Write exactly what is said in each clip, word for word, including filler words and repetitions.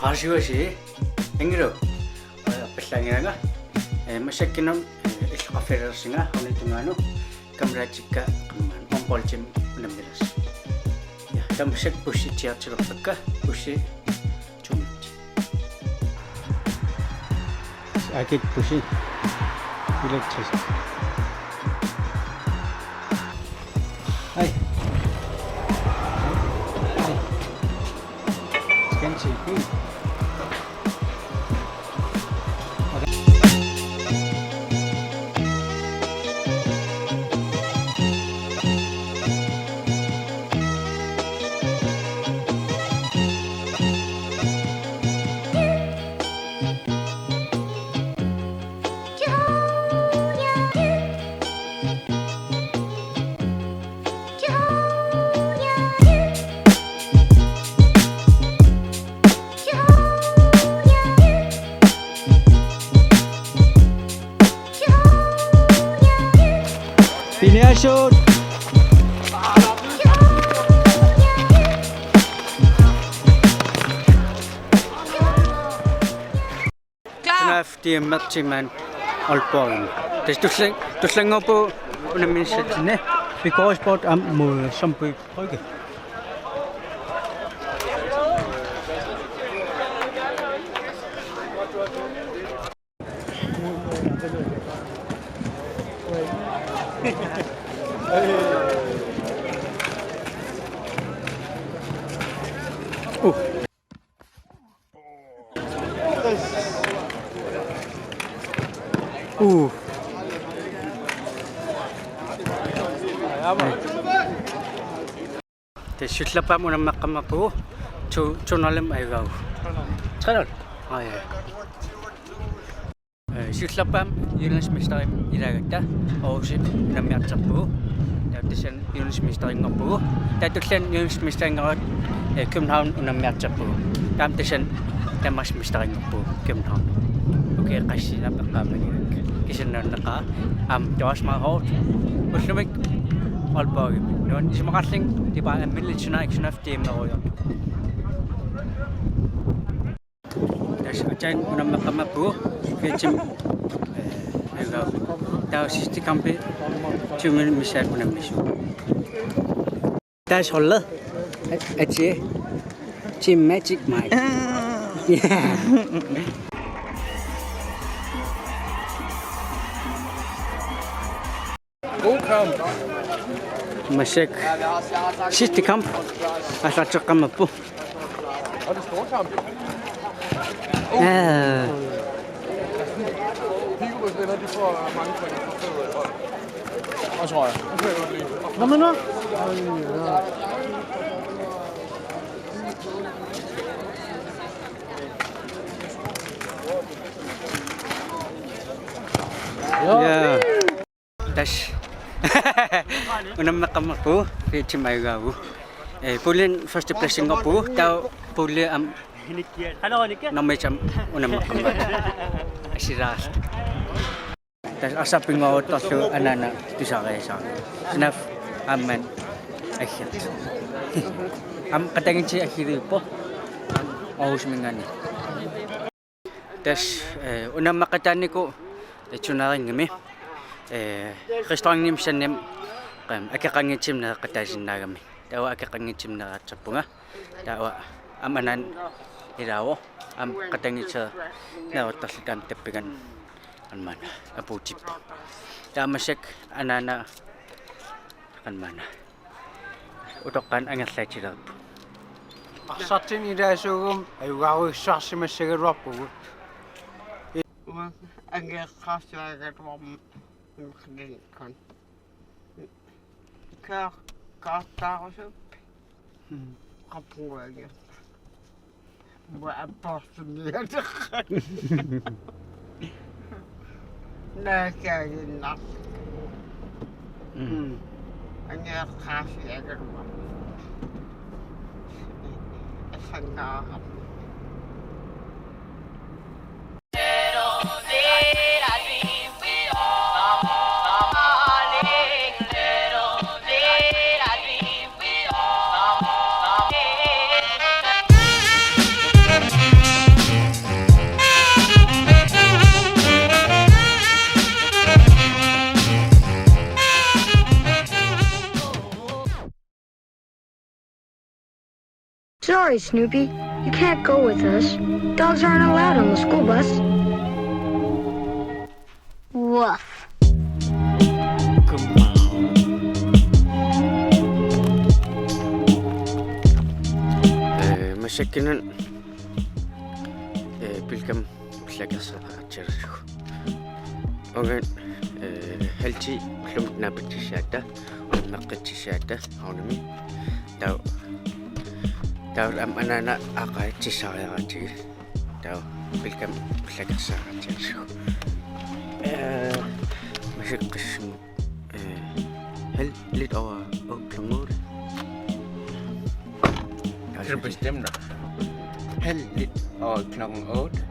Arsuasi, Ingilu, eh, pallaangianga, eh, massakkut, eh, illoqarfiulersinga, unitungaanu, kammalaatikka, qammaan, håndboldimi unammilersi. Ja, tamassi bussi tiartilerpakka, bussi tumiit. Akit bussi. Elektrisk. Hej. Hej. Skal han se fint? Piniassat! Klar. Sunaaffa D M-ertigimmata Aalborgimi. Tassa tullian-, tullianngorpugut unammissatsinnit. Vigør Sport aamma mod Sundby Brygge. Uh. Uh. Tassa siullerpaamik unammeqqammerpugut, to, to nul-imik ajugaavugut. Tre nul? Aa, ja. Eh, siullerpaamik Jyllandsmesterimik ilaagatta Aarhusip unammiartorpugut. Taava tassani Jyllandsmesterinngorpugut. Taava tulliani Jyllandsmesterinngorpugut, eh, København unammiartorpugut. Taava tassani Danmarksmesterinngorpugut København. Okay, qassinap eqqaamagigakka. Kisianni nuanneqaaq. Aamma, det var også meget hårdt. Ullumikkut Aalborgimi. Nuann-, isumaqarlunga, det er bare almindelig turnering, sunaaffa D M-erujoortoq. Tassa ataani unammeqqammerpugut, Fiatimi, eh, ajugaavugut. Taava sidste kampi tyve minutter missaani unammissuugut. Tassa holdet. Atie. Team Magic Mike. Ja. God kamp. Massakkut sidste kamp. Aallarteqqammerpoq. Og det er stor kamp. Ja. Pigos venner, de får mange point. Og tror jeg. Hvad mener du? Ja. Tassa. Unammeqqammerpugut, Fiatimi ajugaavugut. Eh, puljini første pladsinngorpugut, taava pulje aamma nummer et aamma unammeqqammerpugut. Assilaarluta. Tassa arsaq pinnguaruttorlugu anaana tusariasaarpoq. Sunaaffa aamma aggertoq. Aamma qatanngutit aggeriuppoq. Aarhusiminngaanniit. Tassa, eh, unammeqqataanikuuvoq, eh, turneringimi. Eh, restaurantimi sannimi, qam, akeqanngitsumik nereqqataasinnaagami. Taava akeqanngitsumik neriartorpunga. Taava aamma anaana ilaavoq. Aamma qatanngutit nereqquttorlutik aamma tappikani. Aamma apuutippoq. Taava massakkut anaana Qanmaana. Utoqqaat angerlaatilerput. Arsartuni ilaasuugumi ajugaarujussuarsimassagaluarpugut. Uanga angeqqaarsigaluarma. Uanga qilikkun. Ka-, kaartaarusuppi. Hmm. Qapunguagiorta. Uanga apportunniateqqat. Naakaaginnarlugu. Mm. Angeqqaarsigaluarama. Assangaarama. Sorry, Snoopy. You can't go with us. Dogs aren't allowed on the school bus. Woof. Come on. Eh, massakkut, eh, pilgam ullakersaaqaatigalugu. Uunga, eh, halv ti ullumi naapitsissaata, unammeqqitsissaata, havnemi. Taava, taava aamma anaana aqatsissariaqaatiga. Taava pilgam ullakersaaqaatigalugu. Eh, massakkut qassimut, eh, halv lidt over otte klokken otte. Det er bestemt nok. Halv lidt over klokken otte.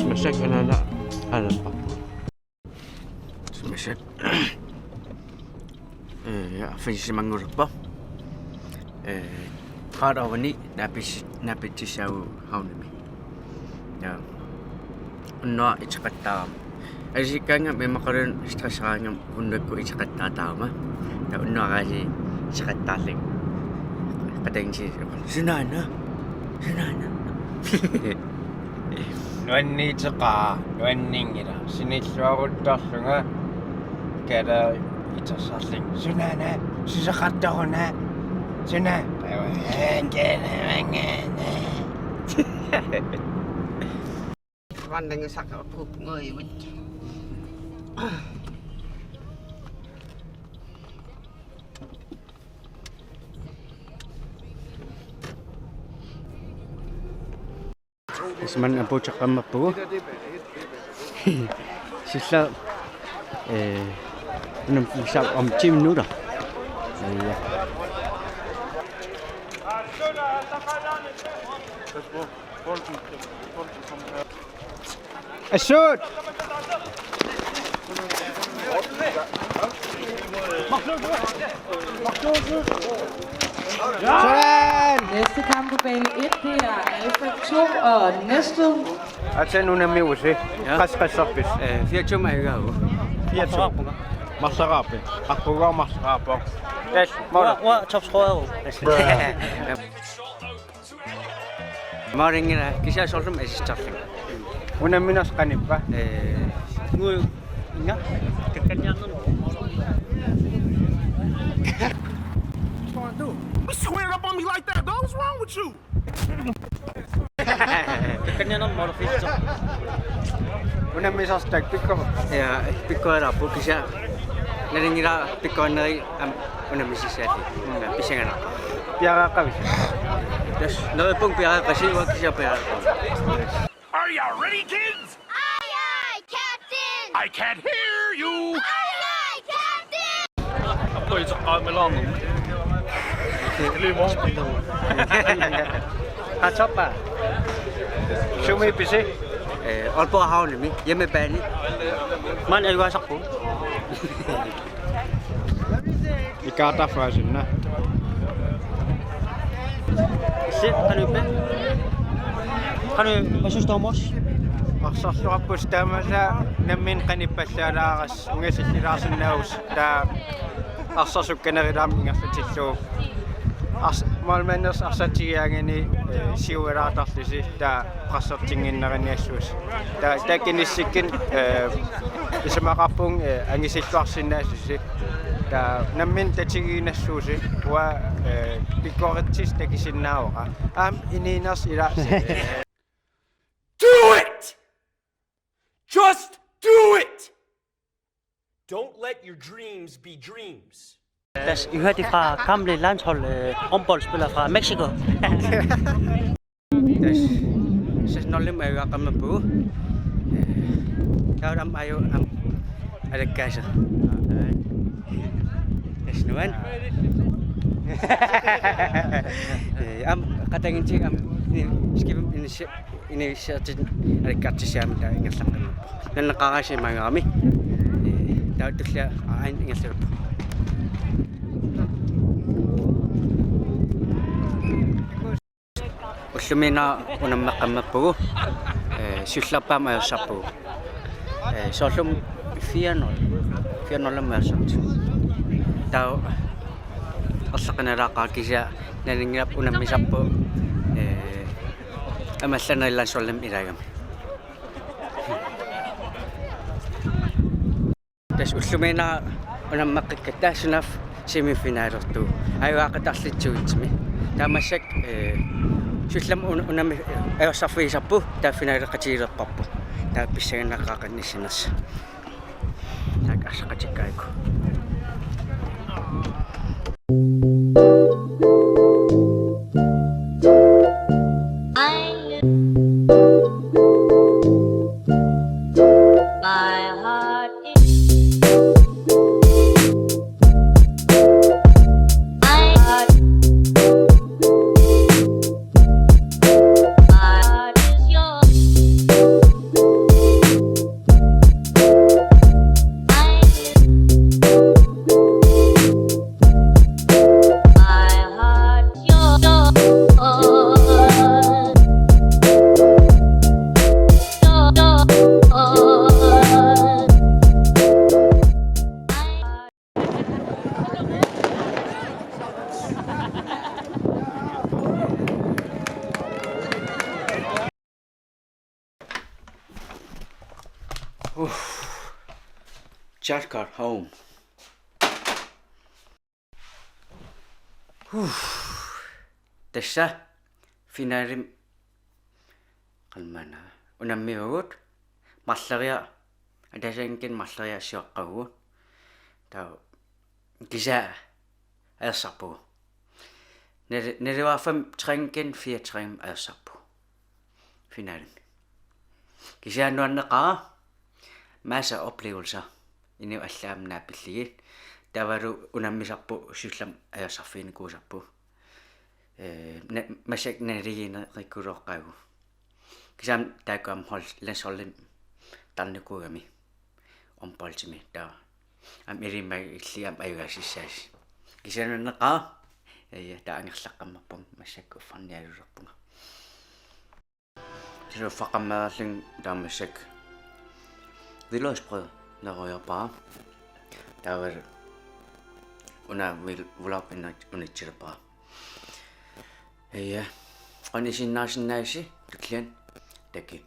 Massakkut anaana aallarparput. Massakkut. Eh, ja, arfineq-simanngorpoq. Eh, qaaraavanni naapis-, naapitsissaagut havnemi. Ja. Unnuaq iteqattaarama. Alisikkaangama imaqaluunniit stresseraangama unnukkut iteqattaartarama. Taava unnuaraali iteqattaarlunga. Qatanngutigisoq. Sunaana? Sunaana? Nuanniitseqaara, nuanninngilaq. Sinilluaruttorlunga kala itersarlunga. Sunaana, susoqartoruna. Suna. Vandringi saqarpuup nguivut. Tassa maanna apuuteqqammerpugut. Silla, eh, unam-, missaap om ti minutter. Ja. Assut! Sådan! Næste kamp på bane et, det er Alpha to og Næstved. Aatsaat unammiusi. Ja. Qassit qassarpisi? Eh, fire to-mik ajugaavoq. Fire to. Marlaqaarpit? Qaqqugooq marlaqaarpoq. Yes, mål. Uanga, uanga topscorer. Målinngilaq, kisianni soorlumi assistarlunga. Unamminersi qanippa? Eh, ngu-, inga? Kakkanniarnermut. What's going on? You squaring up on me like that, dog? What's wrong with you? Kakkanniarnermut målerfissaq. Unammisarsi taakku pikkoreq? Ja, pikkoreerpoq kisianni. Nalunngilara pikkorineri aamma unammisissaallugit. Mm. Pissanganaq. Piareeqqavisi? Tassa, neriuppunga piareeqqassi, uanga kisianni piareeqqavara. Are you ready, kids? Aye, aye, Captain! I can't hear you! Aye, aye, Captain! Appoiseqqaamilaarnermi. Ilimo. Qatsappa. Sumiippisi? Eh, Aalborg Havnemi, hjemmebane. Maanna ajugaasarpugut. Ikaataffaasinna. Si, qanoq ippa? Qanoq, hvad synes du om os? Arsarluarput taamaallaat nammineq qanippallaalaarassi ungasillilaarsinnaavussi, taava arsaq sukkanerulaarami ingerlatillugu. Ars-, målmandersi arsartigigaanni, eh, siualaartarlusi, taava qassertinnginneraniassuusi. Taava taakku inissikkut, eh, isumaqarpunga, eh, angusilluarsinnaasusi. Taava nammineq tatiginassuusi, uanga, eh, pikkoritsissi takusinnaavara. Aamma inuunersi ila. Do it! Just do it! Don't let your dreams be dreams. Tassa, I hørte det fra gamle landshold, øh, håndboldspiller fra Mexico. Tassa, seks nul-imik ajugaaqqammerpugut. Taava aamma aju-, aamma alakkaaseq. Tassa nuann. Aamma qatanngutigisoq aamma Skibimik inissi-, inissiatit alikkartissiamik taava ingerlaqqammerpoq. Nanneqqaaraasimaarami. Ee, taava tullia aajuna ingerlappoq. Ullumiinnaat unammeqqammerpugut, ee, siullerpaamik ajorsarpugut. Ee, soorlumi fire nul, fire nul ajorsarpugut. Taava arlaqinalaaqaaq kisianni nalinginnaq unammisarpugut, ee, amerlanerit landsholdimut ilaagami. Tassa ullumiinnaat unammeqqikkatta sunaaffa semifinalertugut. Ajugaaqatarluni to-itsimi. Taava massakkut, ee, siullermik un-, unammi-, ee, ajorsarfigisarpugut, taava finaleqatigilerparput. Taava pissanganaqaaqinnissinnersa. Taakku arsaqatikkaakku. Uff. Just got home. Uff. Tassa finalemi qalmana unammivagut, marloriaq, ataasiakkanik marloriaq sioqqavugut. Taava kisianni ajorsarpugut. Nali-, naluara fem tre-kkut fire tre ajorsarpugut finalemi. Kisianni nuanneqaaq, masser af oplevelser. Inuit allat aamma naapillugit. Taavalu unammisarput siullermik ajorsarfiginikuusarpugut. Ee, na-, massakkut naligiinneqarluarpaagut. Kisianni taakku aamma hold-, landsholdimik tarnikuugami. Håndboldimi taava. Aamma ilimagiga illit aamma ajugaasissaasi. Kisianni nuanneqaaq. Ja, ja, taava angerlaqqammerpunga massakkut uffarnialerpunga. Tassa uffaqqammereerlunga taava massakkut Willows Brød nerujoorpara. Taava una vil-, vlog una-, unitsilerpara. Ja. Qanoq isinnaasinnaagassi tulliani. Takuss.